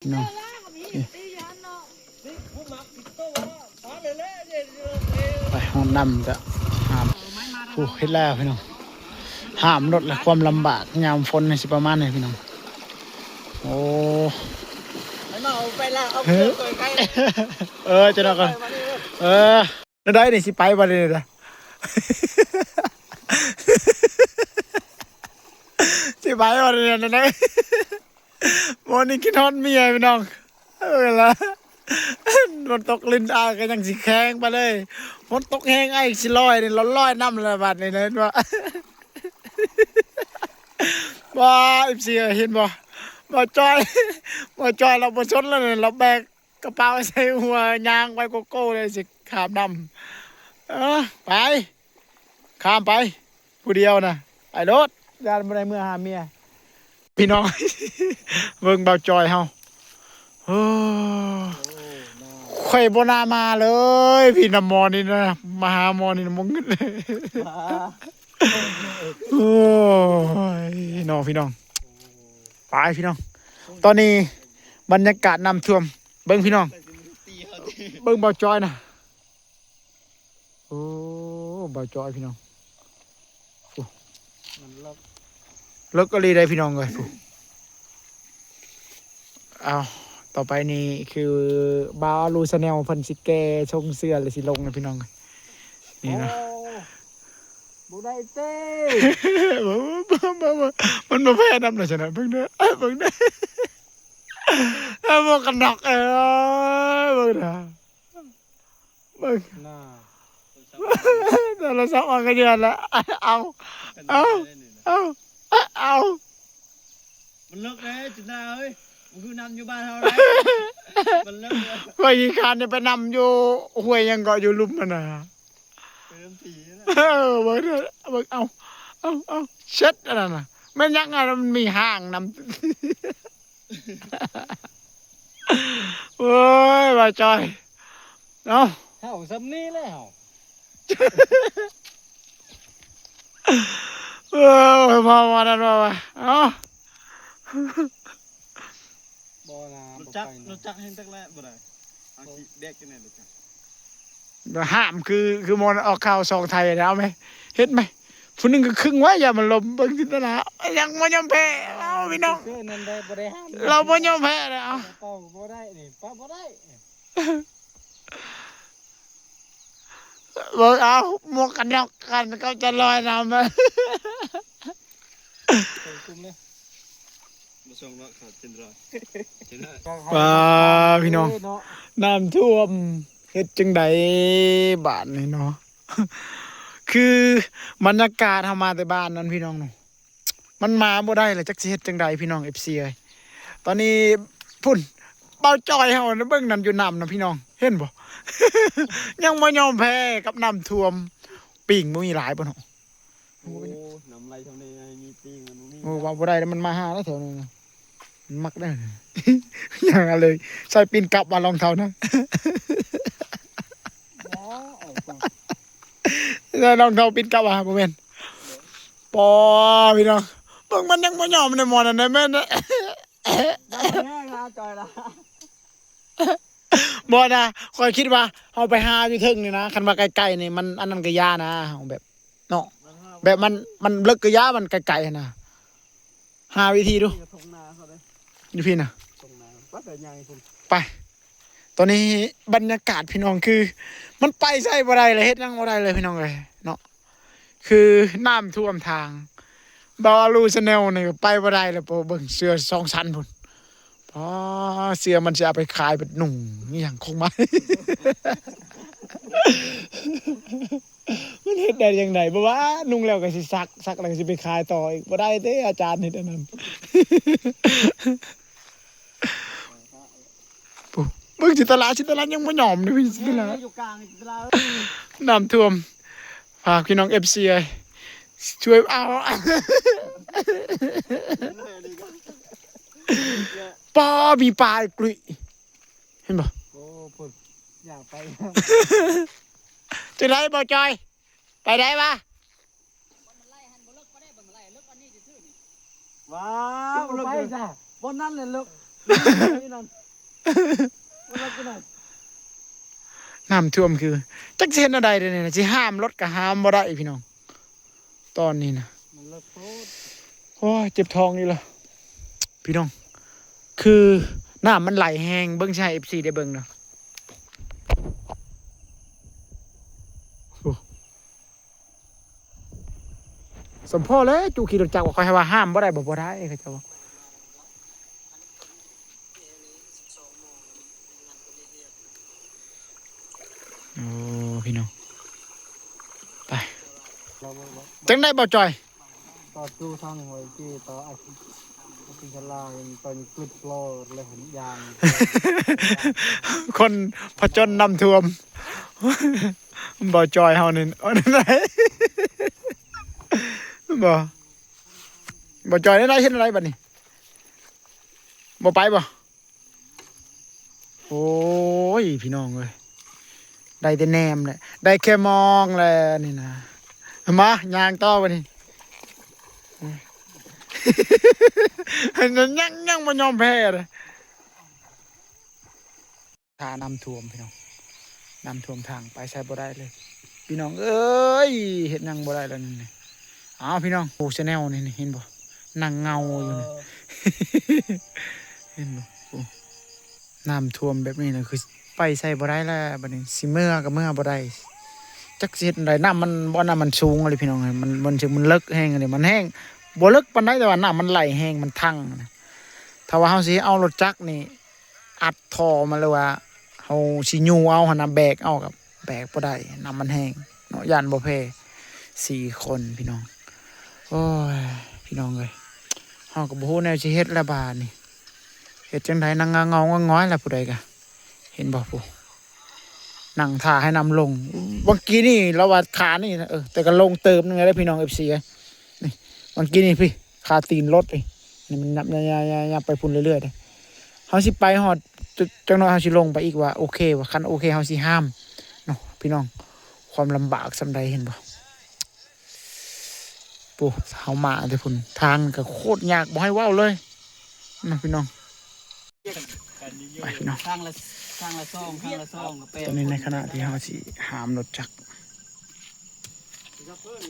ເນາະ ໄປຮອດນ້ຳກະຫ້າມ ໂອ້ ເຮັດແລ້ວພີ່ນ້ອງ ຫ້າມລົດລະ ຄວາມລຳບາກຍາມຝົນນີ້ຊິປະມານນີ້ພີ່ນ້ອງ ໂອ້ ໄປເອົາ ໄປລາກເອົາເຄື່ອງໄປ ເອີ ເຈົ້າໜ້ອຍກ່ອນ ເອີ ແນວໃດນີ້ ຊິໄປບໍ່ນີ້ນະ ຊິໄປບໍ່ນີ້ນະ ໂມນີ້ຄິດຮອດເມຍພີ່ນ້ອງ ເອີລະ ຝົນຕົກລິນອ້າຍກໍຍັງຊິແຂງໄປເລີຍ ຝົນຕົກແຮງອ້າຍຊິລອຍນີ້ ລອຍນ້ຳລະບາດນີ້ ເຫັນບໍ່ ບໍ່ ເອັຟຊີ ເຫັນບໍ່ ບໍ່ຈ່ອຍ ບໍ່ຈ່ອຍລາວບໍ່ສົນລະນີ້ ລາວແບກ ກະເປົາໃສ່ຫົວ ຍ່າງໄປໂກໂກ້ເລີຍ ຊິຂ້າມນ້ຳ ເອີ ໄປ ຂ້າມໄປ ຜູ້ດຽວນະ ໄປໂລດ ຢ້ານບໍ່ໄດ້ເມືອຫາເມຍ ພີ່ນ້ອງ ເບິ່ງບ່າວຈອຍເຮົາ ໂອ້ ຂ້ອຍບໍ່ໜ້າມາເລີຍ ພີ່ນຳໝໍນີ້ນະ ມາຫາໝໍນີ້ນະ ບໍ່ງຶດ ໂອ້ຍ ເນາະ ພີ່ນ້ອງ ໄປພີ່ນ້ອງ ຕອນນີ້ບັນຍາກາດນ້ຳຖ້ວມ ເບິ່ງພີ່ນ້ອງ ເບິ່ງບ່າວຈອຍນະ ໂອ້ ບ່າວຈອຍພີ່ນ້ອງ ໂອ້ ມັນເລິກ ເລິກອີ່ຫຼີໃດ໋ພີ່ນ້ອງເອີຍ ເອົາ ຕໍ່ໄປນີ້ຄືບ່າວອາລູຊາແນວ ເພິ່ນຊິແກ່ຊົງເສື້ອ ແລະ ຊິລົງນະພີ່ນ້ອງ ນີ້ນະ ໂອ້ ບໍ່ໄດ້ເຕ້ ມັນບໍ່ແພ້ນຳນະ ຊັ້ນນະ ເບິ່ງເດີ ເບິ່ງເດີ ເອົາໝວກກັນນັອກ ເອີ ເບິ່ງເດີ ເບິ່ງ ໂທລະສັບອອກກະເຍືອນລະ ເອົາ ເອົາ ເອົາ ເອົາ ມັນເລິກເດ້ ຈຸນາເອີຍ ມັນຄືນ້ຳຢູ່ບ້ານເຮົາເດ້ ມັນເລິກເດ້ ຂ້ອຍຂີ້ຄ້ານໄປນ້ຳຢູ່ຫ້ວຍຫຍັງເກາະ ຢູ່ລຸ່ມຫັ້ນນະ ໄປນ້ຳຜີນະ ເອີ ເບິ່ງເດີ ເບິ່ງ ເອົາ ເອົາ ເອົາ ເຊັດອັນນັ້ນນະ ແມ່ນຫຍັງອັນນັ້ນ ມັນມີຫາງນຳ ໂອ້ຍ ບ່າວຈອຍ ເອົາ ເຮົາສ່ຳນີ້ແລ້ວ ເອີ ມາ ມາ ນັ້ນ ມາ ມາ ເອົາ ບໍ່ນະ ລົດຈັກ ບໍ່ໄປນະ ລົດຈັກແຮງຈັກແລະບໍ່ໄດ້ ເອົາຊິແບກຈັ່ງໃດລົດຈັກ ຫ້າມຄື ຄືໝໍອອກຂ່າວຊ່ອງໄທນະ ເອົາໄໝ ເຮັດໄໝ ຜູ້ໜຶ່ງກໍຄຶງໄວ້ ຢ່າມັນລົມ ເບິ່ງຈິນຕະລາ ຍັງບໍ່ຍອມແພ້ ເອົາ ພີ່ນ້ອງ ຄືນັ້ນໄດ້ ບໍ່ໄດ້ຫ້າມ ລາວບໍ່ຍອມແພ້ເດ້ ເອົາ ເອົາບໍ່ໄດ້ນີ້ ປະບໍ່ໄດ້ ເບິ່ງເອົາ ໝວກກັນນັອກກັນ ເຂົາຈະລອຍນ້ຳ ປາ ພີ່ນ້ອງ ເອີເນາະ ນ້ຳຖ້ວມ ເຮັດຈັ່ງໃດບາດນີ້ເນາະ ຄືບັນຍາກາດເຮົາມາແຕ່ບ້ານນັ້ນ ພີ່ນ້ອງເນາະ ມັນມາບໍ່ໄດ້ລະ ຈັກຊິເຮັດຈັ່ງໃດພີ່ນ້ອງ ເອັຟຊີ ເອີຍ ຕອນນີ້ພຸ້ນ ບ່າວຈອຍເຮົານະ ເບິ່ງນັ້ນຢູ່ນ້ຳນະພີ່ນ້ອງ ເຫັນບໍ່ ຍັງບໍ່ຍອມແພ້ກັບນ້ຳຖ້ວມ ປີງບໍ່ມີຫຼາຍບໍ່ເນາະ ໂອ້ ນ້ຳໄຫຼເທົ່ານີ້ມີປີງມັນບໍ່ມີ ໂອ້ ເວົ້າບໍ່ໄດ້ແລ້ວ ມັນມາຫາແລ້ວແຖວນີ້ນະ ມັນມັກໄດ້ ຢ່າງນັ້ນເລີຍ ໃສ່ປິ່ນກັບວ່າລອງເທົ້ານະ ໃສ່ລອງເທົ້າປິ່ນກັບວ່າບໍ່ແມ່ນ ປາ ພີ່ນ້ອງ ເບິ່ງມັນຍັງບໍ່ຍອມເລີຍໝໍນັ້ນນະ ແມ່ນ ບໍ່ນະ ຂ້ອຍຄິດວ່າເຮົາໄປຫາຢູ່ເທິງນີ້ນະ ຄັນວ່າໄກໆນີ້ມັນອັນນັ້ນກະຢ່ານະ ເຮົາແບບເນາະ ແບບມັນ ມັນເລິກກະຢ່າ ມັນໄກໆຫັ້ນນະ ຫາວິທີດູ ຢູ່ພີ້ນະ ໄປ ຕອນນີ້ບັນຍາກາດພີ່ນ້ອງ ຄືມັນໄປໃສບໍ່ໄດ້ເລີຍ ເຮັດຫຍັງບໍ່ໄດ້ເລີຍພີ່ນ້ອງເອີຍເນາະ ຄືນ້ຳຖ້ວມທາງ ບ່າວອາລູຊາແນວນີ້ໄປບໍ່ໄດ້ແລ້ວ ເບິ່ງເສື້ອສອງຊັ້ນພຸ້ນ ອໍ ເສື້ອມັນຊິເອົາໄປຂາຍໄປນຸ່ງອີ່ຫຍັງຂອງມັນ ມັນເຮັດໄດ້ຈັ່ງໃດ ບໍ່ວ່ານຸ່ງແລ້ວກໍຊິຊັກ ຊັກແລ້ວກໍຊິໄປຂາຍຕໍ່ອີກ ບໍ່ໄດ້ເດ້ອາຈານເຮັດອັນນັ້ນ ໂອ້ ເບິ່ງຈິນຕະລາ ຈິນຕະລາຍັງບໍ່ຍອມເດ້ ຈິນຕະລາ ຢູ່ກາງ ຈິນຕະລາ ນ້ຳຖ້ວມ ຝາກພີ່ນ້ອງເອັຟຊີ ເອີຍ ຊ່ວຍເອົາ ປາ ມີປາອີກ ກລຸຍ ເຫັນບໍ່ ໂອ້ ພຸ້ນ ຢ່າໄປ ຈັ່ງໃດບໍ່ຈ່ອຍ ໄປໄດ້ວະ ວ້າວ ບໍ່ເລິກ ໄປຊະ ບ່ອນນັ້ນແຫຼະເລິກ ນ້ຳຖ້ວມຄື ຈັກຊິເຮັດແນວໃດເດນີ້ນະ ຊິຫ້າມລົດກໍຫ້າມບໍ່ໄດ້ພີ່ນ້ອງ ຕອນນີ້ນະ ມັນເລິກໂພດ ໂອ້ຍ ເຈັບທ້ອງອີກແລ້ວພີ່ນ້ອງ ຄືນ້ຳມັນໄຫຼແຮງ ເບິ່ງ ຊິໃຫ້ເອັຟຊີໄດ້ເບິ່ງເນາະ ໂອ້ ສົມພໍແລ້ວ ຈຸຂີ່ລົດຈັກວ່າ ຂ້ອຍໃຫ້ວ່າຫ້າມບໍ່ໄດ້ ບໍ່ ບໍ່ໄດ້ ເຂົາເຈົ້າວ່າ ໂອ້ ພີ່ນ້ອງ ໄປ ຈັ່ງໃດບໍ່ຈ່ອຍ? ຕໍ່ສູ້ທາງຫ້ວຍຈີ່ ຕໍ່ອາທິ ອາທິສະລາ ໄປກຶດລໍ ແລະ ຍາງ ຄົນຜະຈົນນ້ຳຖ້ວມ ບໍ່ຈ່ອຍເຮົານີ້ ເອົາແນວໃດ ບໍ່ ບໍ່ຈ່ອຍແນວໃດ ເຮັດແນວໃດບັດນີ້ ບໍ່ໄປບໍ່? ໂອ້ຍ ພີ່ນ້ອງເອີຍ ໄດ້ແຕ່ແນມແຫຼະ ໄດ້ແຄ່ມອງແຫຼະນີ້ນະ ມາ ຍ່າງຕໍ່ບັດນີ້ ຍັງ ຍັງບໍ່ຍອມແພ້ເດ້ ຖ້ານ້ຳຖ້ວມພີ່ນ້ອງ ນ້ຳຖ້ວມທາງ ໄປໃສບໍ່ໄດ້ເລີຍ ພີ່ນ້ອງເອີຍ ເຮັດຫຍັງບໍ່ໄດ້ແລ້ວນີ້ ອ້າວ ພີ່ນ້ອງ ໂອ້ ແຊນແນວນີ້ ນີ້ ເຫັນບໍ່ ນັ່ງເງົາຢູ່ນີ້ ເຫັນບໍ່ ໂອ້ ນ້ຳຖ້ວມແບບນີ້ນະ ຄືໄປໃສບໍ່ໄດ້ແລ້ວ ບັດນີ້ຊິເມືອກໍເມືອບໍ່ໄດ້ ຈັກຊິເຮັດໃດ ນ້ຳມັນ ບໍ່ ນ້ຳມັນສູງອີ່ຫຼີພີ່ນ້ອງ ມັນ ມັນ ມັນເລິກແຮງອີ່ຫຼີ ມັນແຮງ ບໍ່ເລິກປານໃດ ແຕ່ວ່ານ້ຳມັນໄຫຼແຮງ ມັນທັງນະ ຖ້າວ່າເຮົາຊິເອົາລົດຈັກນີ້ ອັດທໍ່ມາ ຫຼືວ່າເຮົາຊິຍູ້ເອົາຫັ້ນນະ ແບກເອົາ ກໍແບກບໍ່ໄດ້ ນ້ຳມັນແຮງເນາະ ຢ້ານບໍ່ແພ້ ສີ່ຄົນພີ່ນ້ອງ ໂອ້ຍ ພີ່ນ້ອງເອີຍ ເຮົາກໍບໍ່ຮູ້ແນວຊິເຮັດແລ້ວບາດນີ້ ເຮັດຈັ່ງໃດ ນັ່ງເຫງົາໆ ງອຍໆ ລະ ຜູ້ໃດກະ ເຫັນບໍ່ ຜູ້ ນັ່ງຖ້າໃຫ້ນ້ຳລົງ ວັງກີ້ນີ້ລາວວ່າຂານີ້ນະ ເອີ ແຕ່ກໍລົງເຕີບໜຶ່ງແລ້ວພີ່ນ້ອງ ເອັຟຊີ ເອີຍ ນີ້ ວັງກີ້ນີ້ພີ່ ຄາຕີນລົດນີ້ ນີ້ມັນຫຍັບ ຫຍັບ ຫຍັບ ຫຍັບໄປພຸ້ນເລື້ອຍໆເດ້ ເຮົາຊິໄປຮອດ ຈັກໜ້ອຍເຮົາຊິລົງໄປອີກວ່າໂອເຄບໍ່ ຄັນໂອເຄເຮົາຊິຫ້າມເນາະ ພີ່ນ້ອງ ຄວາມລຳບາກສ່ຳໃດ ເຫັນບໍ່ ໂອ້ ເຮົາມາແຕ່ພຸ້ນ ທາງກໍໂຄດຍາກ ບໍ່ໃຫ້ເວົ້າເລີຍນະ ພີ່ນ້ອງ ໄປພີ່ນ້ອງ ທາງລະ ທາງລະສອງ ທາງລະສອງກໍແປດ ຕອນນີ້ໃນຂະນະທີ່ເຮົາຊິຫ້າມລົດຈັກ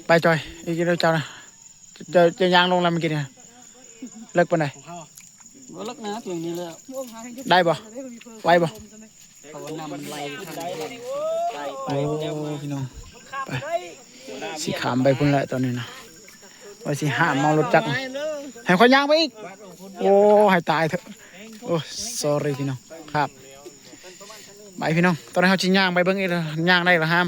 ໄປຈອຍ ອີກແລ້ວເຈົ້ານະ ເຈົ້າ ເຈົ້າຍ່າງລົງແລ້ວມື້ກີ້ນີ້ ເລິກປານໃດ? ບໍ່ເລິກນະ ພຽງນີ້ແຫຼະ ໄດ້ບໍ່? ໄຫວບໍ່? ເພາະວ່ານ້ຳມັນໄຫຼທາງ ໂອ້ ພີ່ນ້ອງ ໄປ ຊິຂ້າມໄປພຸ້ນແຫຼະຕອນນີ້ນະ ວ່າຊິຫ້າມເອົາລົດຈັກ ໃຫ້ຂ້ອຍຍ່າງໄປອີກ ໂອ້ ໃຫ້ຕາຍເຖາະ ໂອ້ ສອຣີ ພີ່ນ້ອງ ຄັບ ໄປພີ່ນ້ອງ ຕອນນີ້ເຮົາຊິຍ່າງໄປເບິ່ງອີກ ຍ່າງໄດ້ລະຫ້າມ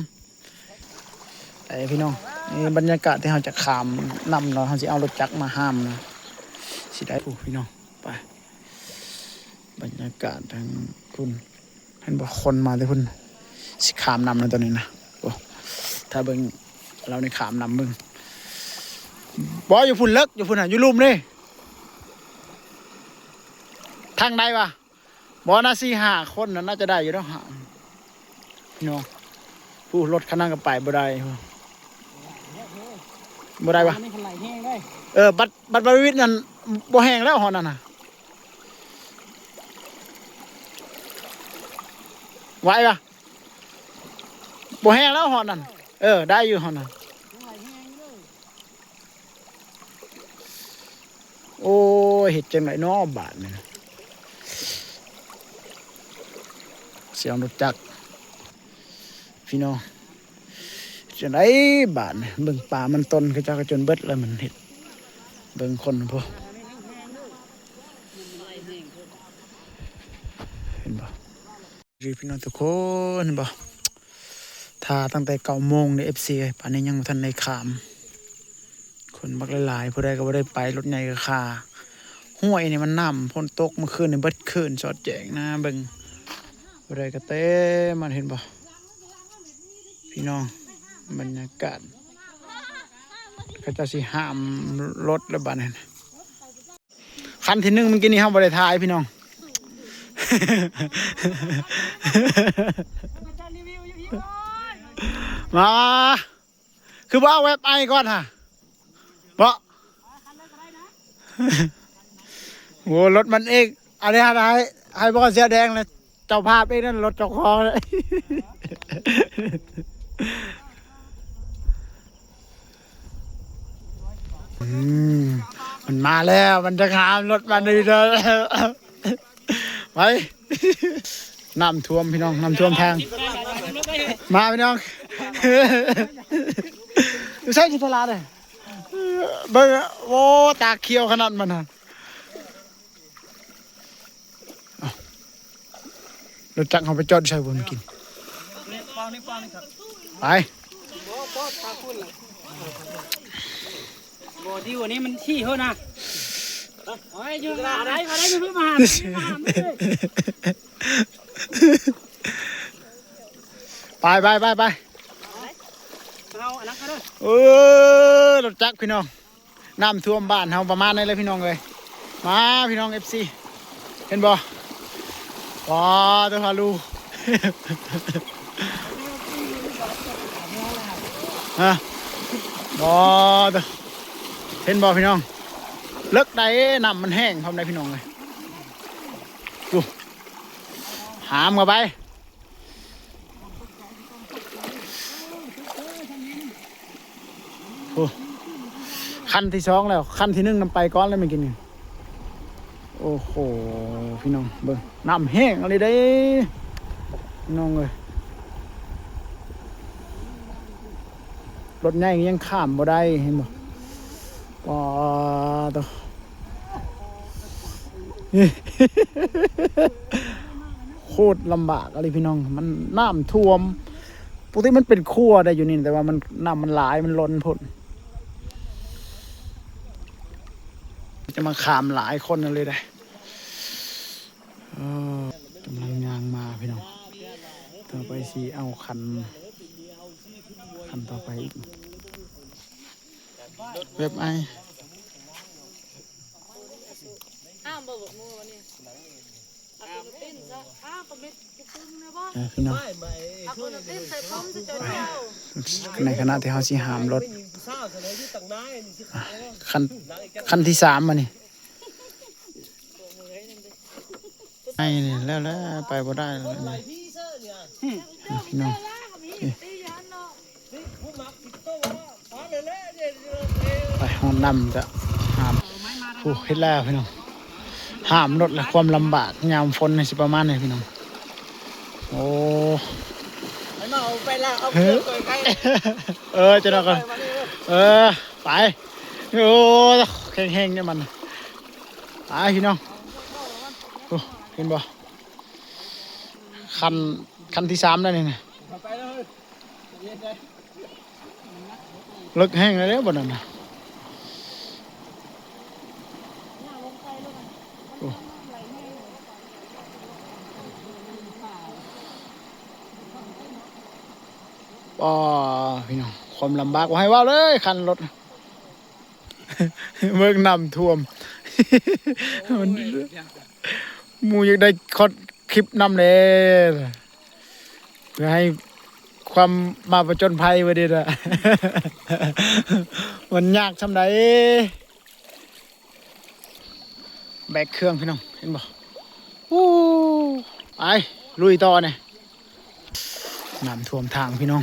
ໄປພີ່ນ້ອງ ນີ້ບັນຍາກາດທີ່ເຮົາຈະຂ້າມນ້ຳເນາະ ເຮົາຊິເອົາລົດຈັກມາຫ້າມນະ ຊິໄດ້ ໂອ້ ພີ່ນ້ອງ ໄປ ບັນຍາກາດທາງພຸ້ນ ເຫັນບໍ່ ຄົນມາແຕ່ພຸ້ນ ຊິຂ້າມນ້ຳນະຕອນນີ້ນະ ໂອ້ ຖ້າເບິ່ງລາວນີ້ຂ້າມນ້ຳເບິ່ງ ບໍ່ ຢູ່ພຸ້ນເລິກ ຢູ່ພຸ້ນນະ ຢູ່ລຸ່ມນີ້ ທາງໃດວະ? ບໍ່ນະ ສີ່ຫ້າຄົນນະ ໜ້າຈະໄດ້ຢູ່ດອກ ເນາະ ຜູ້ລົດຄັນນັ້ນກໍໄປບໍ່ໄດ້ ບໍ່ໄດ້ວະ ເອີ ບັດ ບັດ ບັດວິດນັ້ນ ບໍ່ແຮງແລ້ວຮອດນັ້ນນະ ໄຫວວະ ບໍ່ແຮງແລ້ວຮອດນັ້ນ ເອີ ໄດ້ຢູ່ຮອດນັ້ນ. ໂອ້ຍ ເຮັດຈັ່ງໃດເນາະບາດນີ້ ສຽງລົດຈັກ ພີ່ນ້ອງ ຈັ່ງໃດບາດນີ້ ເບິ່ງປາມັນຕົນ ເຂົາເຈົ້າກໍຈົນເບິດແລ້ວ ມັນເຮັດ ເບິ່ງຄົນພຸ້ນ ເຫັນບໍ່? ດີພີ່ນ້ອງທຸກຄົນ ເຫັນບໍ່ ຖ້າຕັ້ງແຕ່ເກົ້າໂມງເດ້ ເອັຟຊີ ເອີຍ ປານນີ້ຍັງບໍ່ທັນໄດ້ຂ້າມ ຄົນບັກຫຼາຍໆ ຜູ້ໃດກໍບໍ່ໄດ້ໄປ ລົດໃຫຍ່ກໍຄາ ຫ້ວຍນີ້ມັນນ້ຳ ຝົນຕົກມື້ຄືນນີ້ເບິດຄືນ ສອດແຈ້ງນະ ເບິ່ງ ຜູ້ໃດກໍເຕັມ ມັນເຫັນບໍ່ ພີ່ນ້ອງ ບັນຍາກາດ ເຂົາເຈົ້າຊິຫ້າມລົດແລ້ວບາດນີ້. ຄັນທີໜຶ່ງມື້ກີ້ນີ້ເຮົາບໍ່ໄດ້ຖ່າຍພີ່ນ້ອງ ມາ ຄືບໍ່ເອົາແວັບໄອກ່ອນຫະ ເບາະ ໂອ້ ລົດມັນເອກ ອັນນີ້ໃຫ້ ໃຫ້ບໍ່ເສື້ອແດງແລ້ວ ເຈົ້າພາບເອງນັ້ນ ລົດເຈົ້າຂອງເລີຍ. ອືມ ມັນມາແລ້ວ ມັນຈະຂ້າມລົດມານີ້ເດີ. ໄປ ນ້ຳຖ້ວມພີ່ນ້ອງ ນ້ຳຖ້ວມທາງ ມາພີ່ນ້ອງ. ຢູ່ໃສ ຢູ່ຕະຫຼາດເດ້ ເບິ່ງ ໂອ້ ຕາຂຽວຂະໜາດມັນນະ. ເອົ້າ ລົດຈັກເຮົາໄປຈອດໃສບໍ່ມື້ກີ້ ໄປ ບໍ່ດີ ອັນນີ້ມັນທີ່ເຮົານະ. ໂອ້ຍ ຢູ່ລາວໄດ້ ມາໄດ້ ມາ ມາ ມາ ໄປ ໄປ ໄປ ໄປ ເອົາອັນນັ້ນກໍໄດ້. ເອີ ລົດຈັກພີ່ນ້ອງ ນ້ຳຖ້ວມບ້ານເຮົາປະມານນີ້ແຫຼະພີ່ນ້ອງເອີຍ. ມາພີ່ນ້ອງ ເອັຟຊີ ເຫັນບໍ່? ວ້າ ເດີ ຮາລູ ຮະ ວ້າ ເດີ ເຫັນບໍ່ພີ່ນ້ອງ? ເລິກໃດ໋ ນ້ຳມັນແຫ້ງພ້ອມໃດ໋ພີ່ນ້ອງເອີຍ. ໂອ້ ຫາມເຂົ້າໄປ. ໂອ້ ຄັນທີສອງແລ້ວ ຄັນທີໜຶ່ງນຳໄປກ່ອນແລ້ວແມ່ນກິນນີ້. ໂອ້ໂຫ ພີ່ນ້ອງເບິ່ງ ນ້ຳແຫ້ງອີ່ຫຼີເດ້ ພີ່ນ້ອງເອີຍ. ລົດໃຫຍ່ຍັງຂ້າມບໍ່ໄດ້ ເຫັນບໍ່? ປາໂຕ ໂຄດລຳບາກອີ່ຫຼີພີ່ນ້ອງ ມັນນ້ຳຖ້ວມ. ປົກກະຕິມັນເປັນຂົວໄດ້ຢູ່ນີ້ ແຕ່ວ່າມັນ ນ້ຳມັນຫຼາຍ ມັນລົ້ນໂພດ. ຈະມາຂ້າມຫຼາຍຄົນເລີຍໄດ໋. ເອີ ກຳລັງຍ່າງມາພີ່ນ້ອງ ຕໍ່ໄປຊິເອົາຄັນ ຄັນຕໍ່ໄປອີກ. ແບບໄອ ຫ້າມບໍ່ບັກໝູ່ນີ້ ເອົາໂປຣຕີນຊະ ອ້າວ ປາເມັດຢູ່ປຶ້ງນະບໍ່ ເອີ ພີ່ນ້ອງ ເອົາໂປຣຕີນໃສ່ປ້ອມຊະ ເຈົ້າ ໃນຂະນະທີ່ເຮົາຊິຫາມລົດ ຄັນ ຄັນທີສາມມານີ້. ໄອ້ນີ້ແລ້ວແຫຼະ ໄປບໍ່ໄດ້ແລ້ວນີ້ ພີ່ນ້ອງ. ໄປຮອດນ້ຳຈະຫາມ ໂອ້ ເຮັດແລ້ວພີ່ນ້ອງ ຫາມລົດແລ້ວ ຄວາມລຳບາກຍາມຝົນນີ້ຊິປະມານນີ້ພີ່ນ້ອງ. ໂອ້ ເອີ ເຈົ້າໜ້ອຍກ່ອນ ເອີ ໄປ. ໂອ້ ແຂງແຮງເດ້ມັນ ໄປພີ່ນ້ອງ. ໂອ້ ເຫັນບໍ່ ຄັນ ຄັນທີສາມແລ້ວນີ້ນະ ເລິກແຮງແລ້ວເດ້ບ່ອນນັ້ນນະ. ໂອ້ ປ້າ ພີ່ນ້ອງ ຄວາມລຳບາກບໍ່ໃຫ້ເວົ້າເລີຍ ຄັນລົດ ເບິ່ງນ້ຳຖ້ວມ ໝູ່ຢາກໄດ້ຄອດຄລິບນຳແດ່ ເພື່ອໃຫ້ຄວາມມາຜະຈົນໄພວ່າເດດະ ມັນຍາກຊ່ຳໃດ. ແບກເຄື່ອງພີ່ນ້ອງ ເຫັນບໍ່? ໂອ້ ໄປລຸຍຕໍ່ນີ້. ນ້ຳຖ້ວມທາງພີ່ນ້ອງ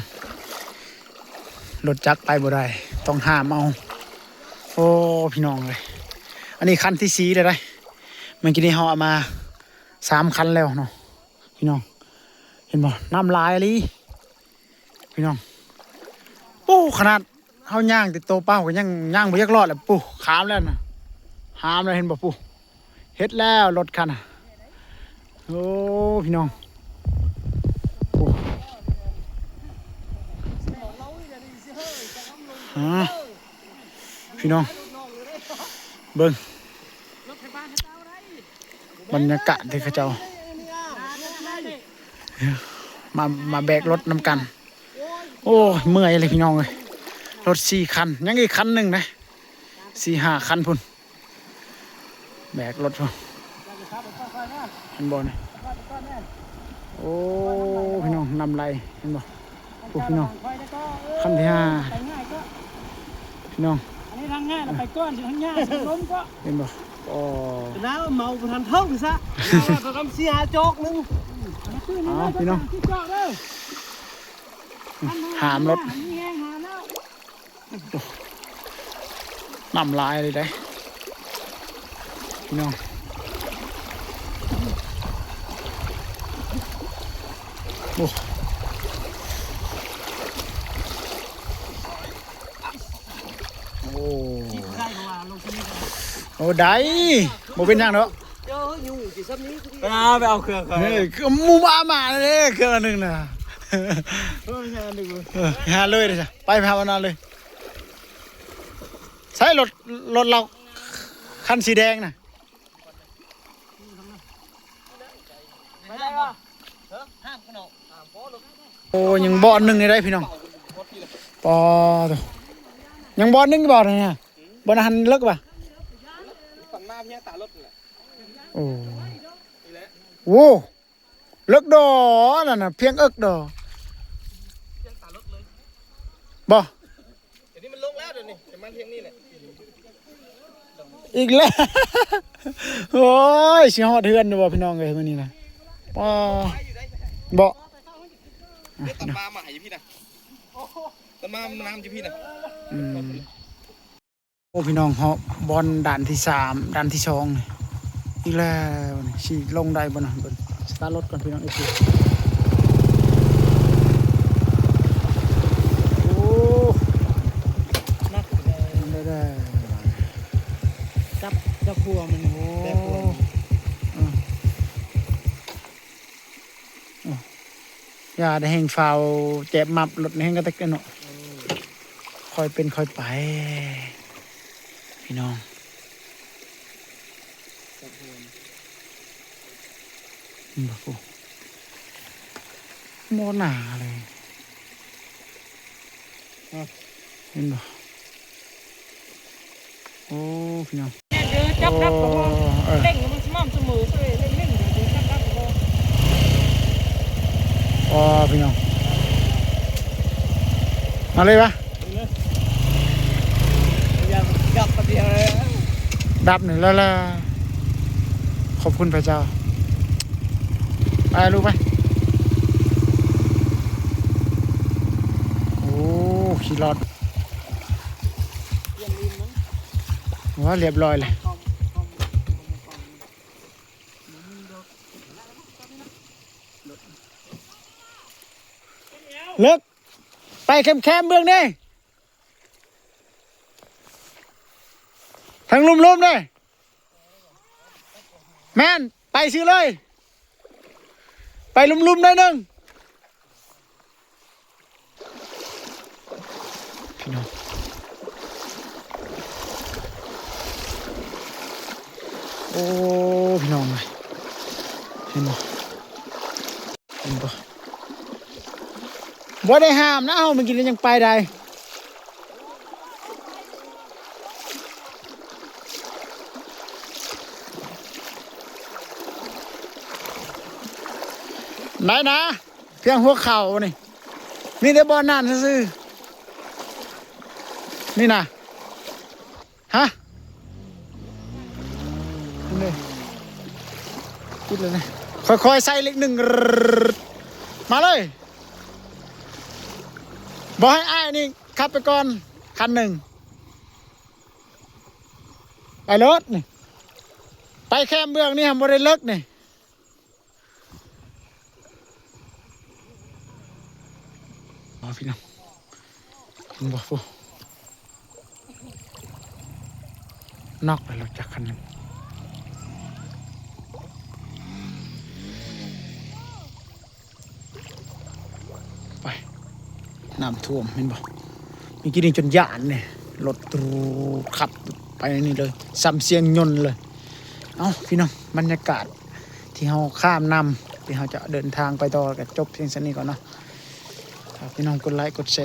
ລົດຈັກໄປບໍ່ໄດ້ ຕ້ອງຫາມເອົາ. ໂອ້ ພີ່ນ້ອງເອີຍ ອັນນີ້ຄັນທີສີ່ແລ້ວໄດ໋. ເມື່ອກີ້ນີ້ເຮົາເອົາມາສາມຄັນແລ້ວເນາະ ພີ່ນ້ອງ ເຫັນບໍ່? ນ້ຳຫຼາຍອີ່ຫຼີ ພີ່ນ້ອງ. ໂອ້ ຂະໜາດເຮົາຍ່າງແຕ່ໂຕເປົ່າກໍຍັງຍ່າງບໍ່ຢາກລອດແຫຼະ. ປູ້ ຂ້າມແລ້ວນະ ຫາມແລ້ວ ເຫັນບໍ່? ປູ້ ເຮັດແລ້ວລົດຄັນນະ. ໂອ້ ພີ່ນ້ອງ ໂອ້ ອາ ພີ່ນ້ອງ ເບິ່ງ ບັນຍາກາດທີ່ເຂົາເຈົ້າມາ ມາແບກລົດນຳກັນ. ໂອ້ຍ ເມື່ອຍເລີຍພີ່ນ້ອງເອີຍ ລົດສີ່ຄັນ ຍັງອີກຄັນໜຶ່ງນະ ສີ່ຫ້າຄັນພຸ້ນ ແບກລົດພຸ້ນ ເຫັນບໍ່ນີ້? ໂອ້ ພີ່ນ້ອງ ນ້ຳໄຫຼ ເຫັນບໍ່? ໂອ້ ພີ່ນ້ອງ ຄັນທີຫ້າ ພີ່ນ້ອງ ອັນນີ້ທາງງ່າຍ ໄປກ່ອນ ທາງຍາກ ລົມກໍ ເຫັນບໍ່? ໂອ້ ນາເມົາບໍ່ທັນເຖິງຊະ ເອົາປະມານສີ່ຫ້າຈອກໜຶ່ງ. ເອົາ ພີ່ນ້ອງ ຫ້າມລົດ ນ້ຳຫຼາຍເລີຍເດ້ ພີ່ນ້ອງ. ໂອ້ ໂອ້ ໄດ້ບໍ່ວ່າລົງຊະນິດ ໂອ້ ໄດ້ ບໍ່ເປັນຫຍັງດອກ. ເຈົ້າຢູ່ຊິຊ່ຳນີ້ ໄປຫາ ໄປເອົາເຄື່ອງເຂົາ ເອີ ຄືໝູ່ໝາເລີຍ ເຄື່ອງອັນໜຶ່ງນະ ເອີ ໄປຫາເລີຍເດ້ ໄປ ໄປຫາອັນນັ້ນເລີຍ. ໃສລົດ ລົດລາວຄັນສີແດງນະ? ໂອ້ ຍັງບ່ອນໜຶ່ງນີ້ໄດ໋ພີ່ນ້ອງ. ປາໂທ້ ຍັງບ່ອນໜຶ່ງບໍ່ນີ້ ບ່ອນຫັ້ນເລິກບໍ່? ໂອ້ ໂອ້ ເລິກດອ ນັ້ນນະ ພຽງເອິກດອ ບໍ່? ດຽວນີ້ມັນລົງແລ້ວ ດຽວນີ້ປະມານພຽງນີ້ແຫຼະ ອີກແລ້ວ. ໂອ້ຍ ຊິຮອດເຮືອນຢູ່ບໍ່ພີ່ນ້ອງເອີຍ ມື້ນີ້ນະ? ປາ ບໍ່ ເດ້ ຕອນມາໝາຢູ່ພີ້ນະ ຕອນມານ້ຳຢູ່ພີ້ນະ. ອືມ ໂອ້ ພີ່ນ້ອງ ເຮົາບ່ອນດ່ານທີສາມ ດ່ານທີສອງນີ້ ອີກແລ້ວນີ້ ຊິລົງໄດ້ບໍ່ນະ? ເບິ່ງສະຕາດລົດກ່ອນພີ່ນ້ອງເອັຟຊີ. ໂອ້ ໜັກເດ້ ໄດ້ໆ ຈັບ ຈັບຫົວມັນ ໂອ້ ແບກຫົວມັນ ເອີ ໂອ້ ຢ່າໄດ້ແຮ່ງຟ້າວແຈບມັບລົດແຮ່ງກະແຕັກເນາະ. ເອີ ຄ່ອຍເປັນຄ່ອຍໄປ ພີ່ນ້ອງ. ເຫັນບໍ່? ໂອ້ ບໍ່ໜາເລີຍ ເຫັນບໍ່? ໂອ້ ພີ່ນ້ອງ ແມ່ນເດີ ຈັບດັບກໍພໍ ເອີ ເລັ່ງໃຫ້ມັນສະໝໍ່າສະເໝີ ເລັ່ງໆ ເດີ ຈັບດັບກໍພໍ. ອໍ ພີ່ນ້ອງ ມາເລີຍວະ ດັບປະດຽວເລີຍ ດັບນີ້ແລ້ວລະ ຂອບຄຸນພະເຈົ້າ. ໄປລູກໄປ. ໂອ້ ຂີ່ລົດ ໂອ້ ລຽບຮ້ອຍເລີຍ ເລິກ ໄປແຄມໆ ເບື້ອງນີ້ ທາງລຸ່ມໆ ນີ້ ແມ່ນ ໄປຊື່ເລີຍ ໄປລຸ່ມໆ ໜ້ອຍໜຶ່ງ ພີ່ນ້ອງ. ໂອ້ ພີ່ນ້ອງເອີຍ ເຫັນບໍ່? ເຫັນບໍ່? ບໍ່ໄດ້ຫ້າມນະ ເຮົາມາກິນກໍຍັງໄປໄດ້ ໄດ້ນະ ພຽງຫົວເຂົ່ານີ້ ມີແຕ່ບ່ອນນັ້ນຊື່ໆ ນີ້ນະ. ຮະ ນີ້ ປິດແລ້ວນະ ຄ່ອຍໆ ໃສ່ເລກໜຶ່ງ ມາເລີຍ ບໍ່ໃຫ້ອ້າຍນີ້ຂັບໄປກ່ອນ ຄັນໜຶ່ງ ໄປໂລດນີ້ ໄປແຄມເບື້ອງນີ້ ບໍ່ໄດ້ເລິກນີ້. ອໍ ພີ່ນ້ອງ ເຫັນບໍ່? ໂອ້ ນອກແລ້ວ ລົດຈັກຄັນໜຶ່ງ ໄປ ນ້ຳຖ້ວມ ເຫັນບໍ່? ມີກີ້ນີ້ຈົນຢ້ານເດ້ ລົດຕຣູດຂັບໄປນີ້ເລີຍ ສ່ຳສຽງຍົນເລີຍ. ເອົ້າ ພີ່ນ້ອງ ບັນຍາກາດທີ່ເຮົາຂ້າມນ້ຳ ທີ່ເຮົາຈະເດີນທາງໄປຕໍ່ ກໍຈົບພຽງສ່ຳນີ້ກ່ອນເນາະ. ຝາກພີ່ນ້ອງກົດໄລ ກົດແຊ